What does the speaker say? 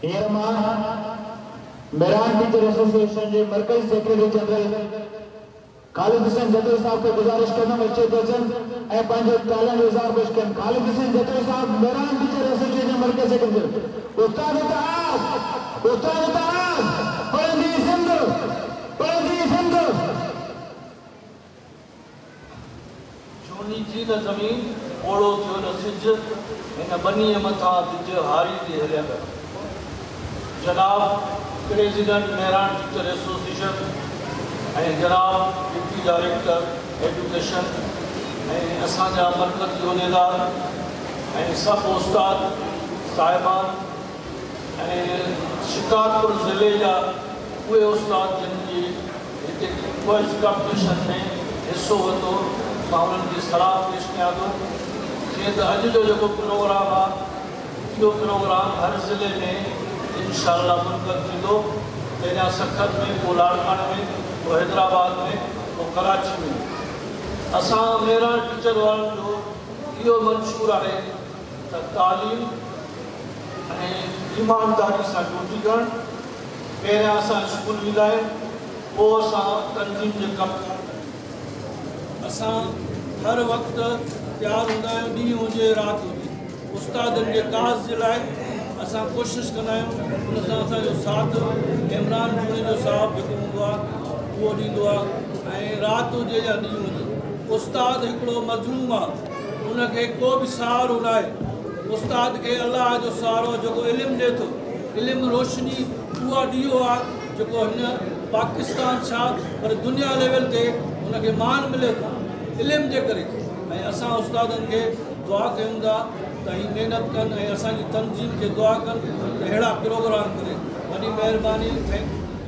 هينئر مان Mehran teacher association جي مرڪزي سيڪريٽري جنرل خالد حسين جتوئي صاحب کي گذارش ڪندم اچي ته اچن ۽ پنهنجو ٽيلنٽ جو اظهار پيش ڪن. خالد حسين جتوئي صاحب مهراڻ ٽيچر ايسوسيئيشن جي مرڪزي سيڪريٽري جنرل استاد اتحاد استاد اتحاد پڙهندي سنڌ پڙهندي سنڌ. جهوني ٿي نه زمين، پوڙهو ٿيو نه سج، هن ٻنيء مٿان ٻج هاري تي هليا ويا. جناب پريزيڊنٽ مهراڻ ٽيچر ايسوسيئيشن ۽ جناب ڊپٽي ڊائريڪٽر ايڊيوڪيشن ۽ اسان جا مرڪزي عهديدار ۽ سڀ استاد صاحبان ۽ شڪارپور ضلعي جا اهي استاد جن جي هتي ڪوئز ڪمپٽيشن ۾ حصو ورتو، مان انهن کي سلام پيش ڪيان ٿو. جيئن ته اڄ جو جيڪو پروگرام آ اهو پروگرام هر ضلعي ۾ انشاء الله منعقد ٿيندو. پهريان سکر ۾ پوء لاڙڪاڻي ۾ پوء حيدرآباد ۾ پوء ڪراچي ۾. اسان مهراڻ ٽيچر وارن جو اهو منشور آهي ته تعليم ۽ ايمانداري سان ڊيوٽي ڪرڻ. پهريان اسان اسڪول ويندا آهيون پوء اسان تنظيم جي ڪم ڪندا آهيون. اسان هر وقت تيار هوندا آهيون ڏينهن هجي رات هجي استادن جي ڪاز جي لاء اسان ڪوشش ڪندا آهيون ان سان اسان جو ساٿ عمران جوڻيجو صاحب جيڪو هوندو آهي اهو ڏيندو آهي ۽ رات هجي يا ڏينهن هجي استاد هڪڙو مظلوم آهي ان کي ڪو به سهارو ناهي استاد کي الله جو سهارو آهي جيڪو علم ڏي ٿو. علم روشني اها ڏيئو آ جيڪو هن پاڪستان ڇا پر دنيا ليول تي ان کي مان ملي ٿو علم جي ڪري ۽ اسان استادن کي دعا ڪيون ٿا ته هي محنت ڪن ۽ اسان جي تنظيم کي دعا ڪن ته اهڙا پروگرام ڪري وڏي مهرباني thank you.